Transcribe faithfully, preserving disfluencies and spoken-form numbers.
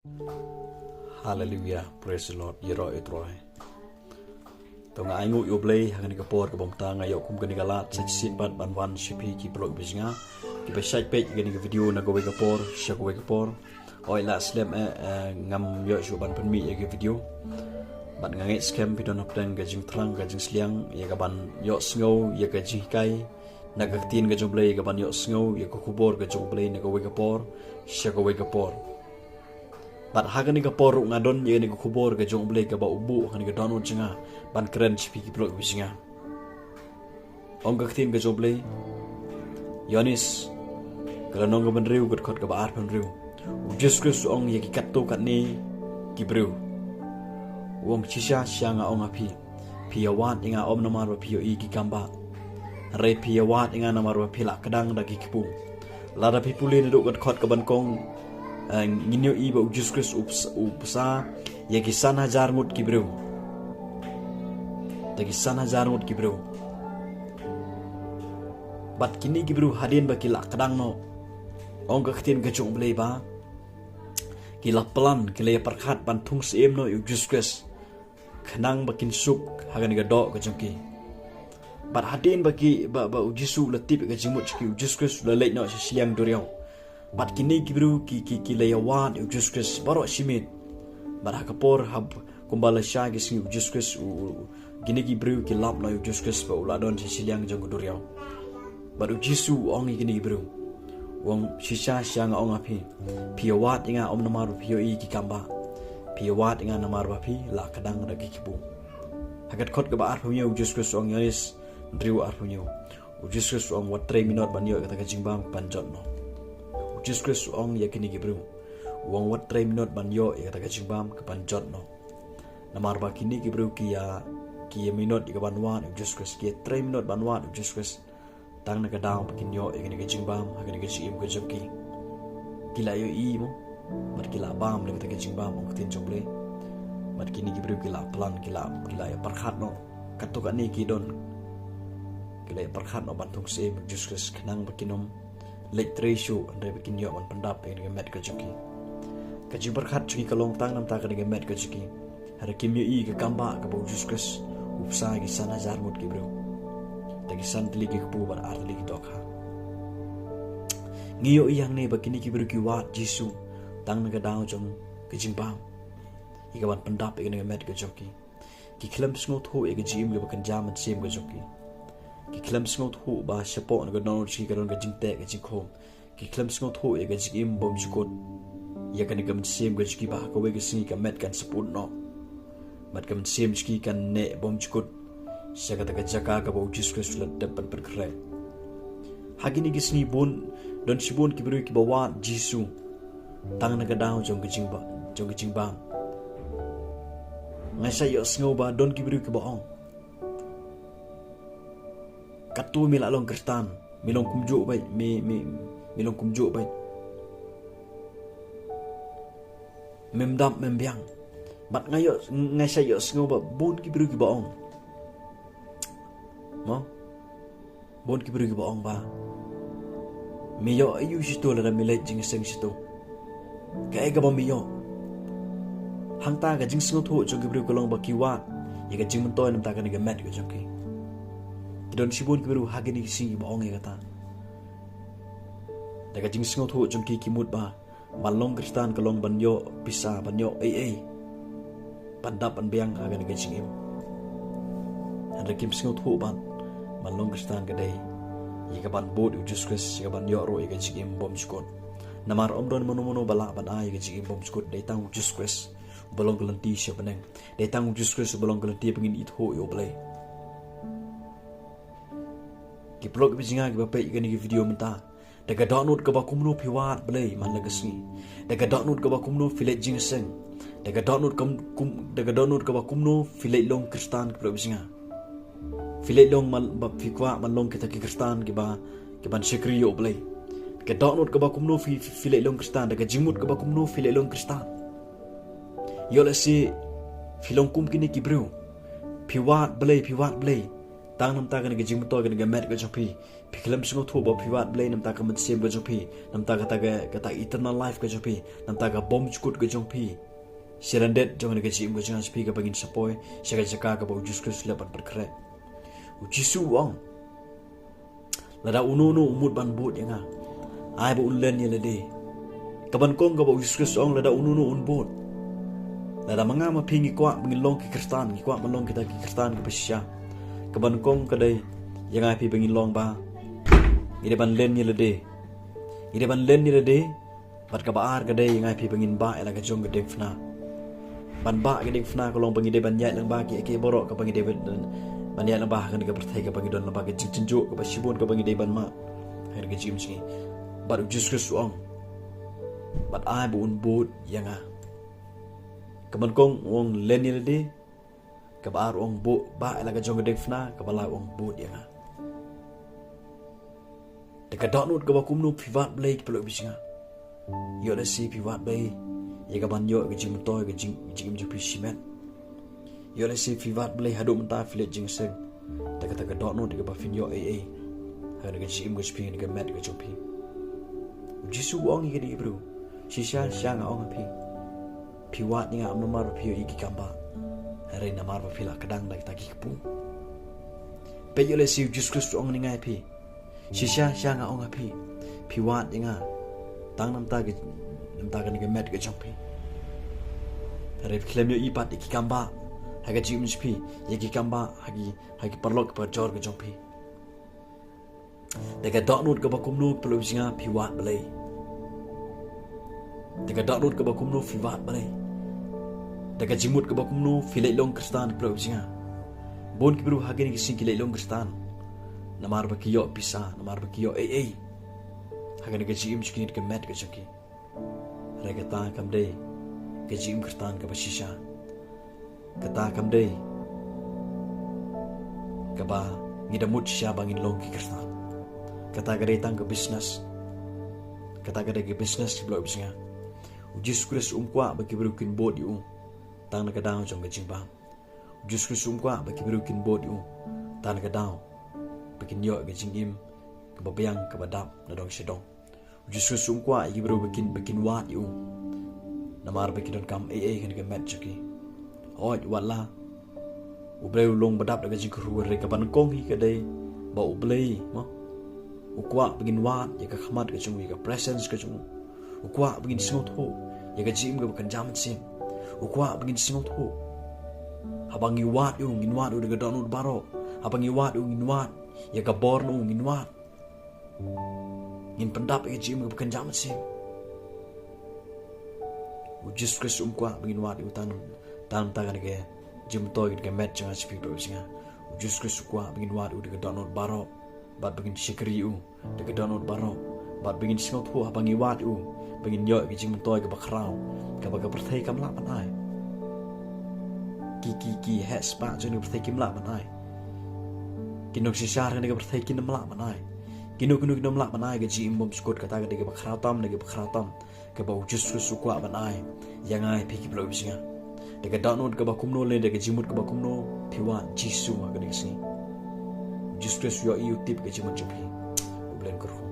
Hallelujah, praise the Lord. Ïaroh ïa u Trai. To nga ainguh ïa u Blei ha kane ka por kaba mynta nga ïoh kum kane ka lad sa shisien pat ban wan sha phi ki paralok ba jong nga kiba shait peit ïa kane ka video na kawei ka por sha kawei ka por. Oi la slem eh, eh, ngam ïoh shuh ban pynmih ïa ka video. Bad nga ngeit skhem phi don hapdeng ka jingthrang ka jingsliang ïa ka ban ïoh sngew ïa ka jinghikai na ka ktien ka jong u Blei, ïa ka ban ïoh sngew ïa ka khubor ka jong u Blei na kawei ka por sha kawei ka por. Bad ha kane ka por ruh nga don ïa kane ka khubor ka jong u Blei kaba u buh ha kane ka dohnud jong nga ban kren sha phi ki paralok ba jong nga. Ong ka ktien ka jong u Blei, Ïoannis ka lynnong kaba hynriew ka dkhot kaba arphew hynriew. U Jisu Khrist u ong ïa ki katto katne ki briew, u ong, shisha shisha nga ong ha phi, phi ïa wad ïa nga ym namar ba phi ïohi ki kambah, hynrei phi ïa wad ïa nga namar ba phi la kdang da ki kpu. Lada phi pule naduh ka dkhot kaba nyngkong, eh, ngin ïohi ba u Jisu Khrist u bsa, u bsa ïa ki san hajar ngut ki briew. Da ki san hajar ngut ki briew. Bad kine ki briew hadien ba ki la kdang noh, ong ka ktien ka jong u Blei ba ki la plan, ki la ïa pyrkhat ban thung syiem noh ïa u Jisu Khrist khnang ba kin suk ha kane ka doh ka jong ki. Bad hadien ba ki, ba, ba u Jisu u la tip ïa ka jingmut jong ki, u Jisu Khrist u la leit noh sha shiliang duriaw. Bad kine ki briew ki, ki, ki la ïa wad ïa u Jisu Khrist baroh shi miet. Bad ha ka por hap kumba la shai ki sngi u Jisu Khrist u, u, kine ki briew ki lap noh ïa u Jisu Khrist ba u la don sha shiliang jong ka duriaw. Bad u Jisu u ong ïa kine ki briew, u ong, shisha shisha nga ong ha phi, phi ïa wad ïa nga ym namar ba phi ïohi ki kambah, phi ïa wad ïa nga namar ba phi la kdang da ki kpu. Ha ka dkhot kaba arphew hynñiew u Jisu Khrist u ong, Ïoannis hynriew arphew hynñiew, u Jisu Khrist u ong, wat trei minot ban ïoh ïa kata ka jingbam ban jot noh. U Jisu Khrist u ong ïa kine ki briew, u ong, wat trei minot ban ïoh ïa kata ka jingbam ka ban jot noh. Namar ba kine ki briew ki ïa, ki ïa minot ïa ka ban wad ïa u Jisu Khrist, ki ïa trei minot ban wad ïa u Jisu Khrist. Tang na ka daw ba kin ïoh ïa kane ka jingbam ha kane ka jingim ka jong ki. Ki la ïohi mo, bad ki la bam da kata ka jingbam, ong ka ktien jong u Blei. Bad kine ki briew ki la plan, ki la, ki la ïa pyrkhat noh katto katne ki don. Ki la ïa pyrkhat noh ban thung syiem ïa u Jisu Khrist khnang ba kin ym leit trei shuh, hynrei ba kin ïoh ban pyndap ïa kane ka met ka jong ki. Ka jingpyrkhat jong ki ka long tang namar kane ka met ka jong ki. Hynrei kim ïohi ka kambah kaba u Jisu Khrist u bsa ïa ki san hajar ngut ki briew da ki san tylli ki kpu bad ar tylli ki dohkha. Ngi ïohi hangne ba kine ki briew ki wad Jisu tang na ka daw jong ka jingbam, ïa ka ban pyndap ïa kane ka met ka jong ki. Ki khlem sngewthuh ïa ka jingim kaba kynja mynsiem ka jong ki. Ki khlem sngewthuh ba shapoh na ka dohnud jong ki ka don ka jingteh ka jingkhum. Ki khlem sngewthuh ïa ka jingim bymjukut, ïa kane ka mynsiem ka jong ki ba ha kawei ka sngi ka met kan sa pyut noh, bad ka mynsiem jong ki kan neh bymjukut sha kata ka jaka kaba u Jisu Khrist u la dep ban pynkhreh. Ha kine ki sngi bun, don shibun ki briew kiba wad Jisu tang na ka daw jong ka jingba, jong ka jingbam. Nga shait ïohsngew ba don ki briew kiba ong, katto me la long Khristan, me long kumjuh beit, me, me, me long kumjuh beit. Mem dap mem biang. Bad nga ïoh, nga shait ïohsngew ba bun ki briew kiba ong, mo, bun ki briew kiba ong ba, me ïoh aïu shito lada me leit jingïaseng shito? Kaei kaba me ïoh? Hangta ka jingsngewthuh jong ki briew ka long ba ki wad ïa ka jingmyntoi namar kane ka met ka jong ki. Ki don shibun ki briew ha kine ki sngi kiba ong ïa kata. Da ka jingsngewthuh jong ki ki mut ba ban long Khristan ka long ban ïoh pisa, ban ïoh ei ei, ban dap ban biang ha kane ka jingim. Hynrei kim sngewthuh ba ban long Khristan ka dei ïa ka ban bud ïa u Jisu Khrist, ïa ka ban ïoh ruh ïa ka jingim bymjukut. Namar ym don mano mano ba lah ban ai ïa ka jingim bymjukut, dei tang u Jisu Khrist uba long ka lynti sha bneng. Dei tang u Jisu Khrist uba long ka lynti ba ngin ithuh ïa u Blei. Ki paralok kiba jong nga kiba peit ïa kane ka video mynta, da ka dohnud kaba kumno phi wad Blei man la ka sngi? Da ka dohnud kaba kumno phi leit jingïaseng? Da ka dohnud kam, kum, da ka dohnud kaba kumno phi leit long Khristan, ki paralok kiba jong nga? Phi leit long man ba phi kwah ban long kita ki Khristan kiba, kiban shakri ïa u Blei? Da ka dohnud kaba kumno phi, phi, phi leit long Khristan? Da ka jingmut kaba kumno phi leit long Khristan? Ïoh lehse phi long kum kine ki briew, phi wad Blei, phi wad Blei. Tang namar kane ka jingmyntoi kane ka met ka jong phi, phi khlem sngewthuh ba phi wad Blei namar ka mynsiem ka jong phi, namar kata ka, kata eternal life ka jong phi, namar ka bymjukut ka jong phi. Shi lyndet jong kane ka jingim ka jong nga jong phi kaba ngin sa poi sha ka jaka kaba u Jisu Khrist u la ban pynkhreh. U Jisu u ong, lada uno uno u mut ban bud ïa nga, ai ba un len ïa lade. Kaba nyngkong kaba u Jisu Khrist u ong, lada uno uno un bud. Lada ma nga ma phi ngi kwah ba ngin long ki Khristan, ngi kwah ban long kita ki Khristan kiba shisha, kaba nyngkong ka dei ïa nga ïa phi ba ngin long ba ngi dei ban len ïa lade. Ngi dei ban len ïa lade. Bad kaba ar ka dei ïa nga ïa phi ba ngin bah ïa la ka jong ka diengphna. Ban bah ka diengphna ka long ba ngi dei ban ïaid lyngba kiei kiei baroh kaba ngi dei ban, ban ïaid lyngba ha kane ka pyrthei kaba ngi don lyngba, ka jingjynjar kaba shibun kaba ngi dei ban mad ha kane ka jingim jong ngi. Bad u Jisu Khrist u ong, bad ai ba un bud ïa nga. Kaba nyngkong u ong len ïa lade. Kaba ar u ong bud, bah ïa la ka jong ka diengphna, kaba lai u ong bud ïa nga. Da ka dohnud kaba kumno phi wad Blei ki paralok ba shisha? Ïoh lehse phi wad Blei ïa kaban ïoh ka jingmyntoi ka jing, jingim jong phi shimet. Ïoh lehse phi wad Blei haduh mynta phi leit jingïaseng. Da kata ka dohnud kaba phin ïoh ei ei ha kane ka jingim ka jong phi, kane ka met ka jong phi. U Jisu u ong ïa kine ki briew, shisha shisha nga ong ha phi, phi wad ïa nga em namar ba phi ïohi ki kambah, hynrei namar ba phi la kdang da kita ki kpu. Peit, ïoh lehse u Jisu Khrist u ong ïa nga ïa phi, shisha shisha nga ong ha phi, phi wad ïa nga tang namar ka, namar kane ka met ka jong phi. Hynrei phi khlem ïohi pat ïa ki kambah ha ka jingim jong phi, ïa ki kambah ha ki, ha ki paralok ki parajor ka jong phi. Da ka dohnud kaba kumno ki paralok ba shisha phi wad Blei? Da ka dohnud kaba kumno phi wad Blei? Da ka jingmut kaba kumno phi leit long Khristan ki paralok ba shisha? Bun ki briew ha kine ki sngi ki leit long Khristan namar ba ki ïoh pisa, namar ba ki ïoh ei ei ha kane ka jingim jong ki, ka met ka jong ki. Hynrei kata kam dei ka jingim Khristan kaba shisha. Kata kam dei kaba ngi da mut shisha ba ngin long ki Khristan. Kata ka dei tang ka business. Kata ka dei ka business ki paralok ba shisha. U Jisu Khrist um kwah ba ki briew kin bud ïa u tang na ka daw jong ka jingbam. U Jisu Khrist um kwah ba ki briew kin bud ïa u tang na ka daw ba kin ïoh ka jingim kaba biang kaba dap na dong sha dong. U Jisu Khrist um kwah ïa ki briew ba kin, ba kin wad ïa u namar ba ki donkam ei ei ha kane ka met jong ki. Hooid, wat la U Blei u long ba dap da ka jingkyrkhu, hynrei kaba nyngkong hi ka dei ba U Blei, mo, u kwah ba ngin wad ïa ka khmat ka jong u, ïa ka presence ka jong u. U kwah ba ngin sngewthuh ïa ka jingim kaba kynja mynsiem. U kwah ba ngin sngewthuh haba ngi wad ïa u, ngin wad ïa u da ka dohnud baroh. Haba ngi wad ïa u, ngin wad ïa ka bor na u, ngin wad, ngin pyndap ïa ka jingim kaba kynja mynsiem. U Jisu Khrist um kwah ba ngin wad ïa u tang, tang, tang na ka jingmyntoi ka met jong nga jong phi paralok ba shisha. U Jisu Khrist u kwah ba ngin wad ïa u da ka dohnud baroh bad ba ngin shakri ïa u da ka dohnud baroh bad ba ngin sngewthuh haba ngi wad ïa u ba ngin ïoh ïa ka jingmyntoi kaba khraw kaba ka pyrthei kam lah ban ai. Ki, ki, ki heh spah jong ka pyrthei kim lah ban ai. Ki nongsynshar jong ka pyrthei kim lah ban ai. Kino kino kim lah ban ai ka jingim bymjukut. Kata ka dei kaba khraw tam na kaba khraw tam kaba U Jisu Khrist u kwah ban ai ïa nga ïa phi ki paralok ba shisha. Da ka dohnud kaba kumno lane da ka jingmut kaba kumno phi wad Jisu ha kane ka sngi. U Jisu Khrist u ïohi, u tip ka jingmut jong phi. U Blei un kyrkhu.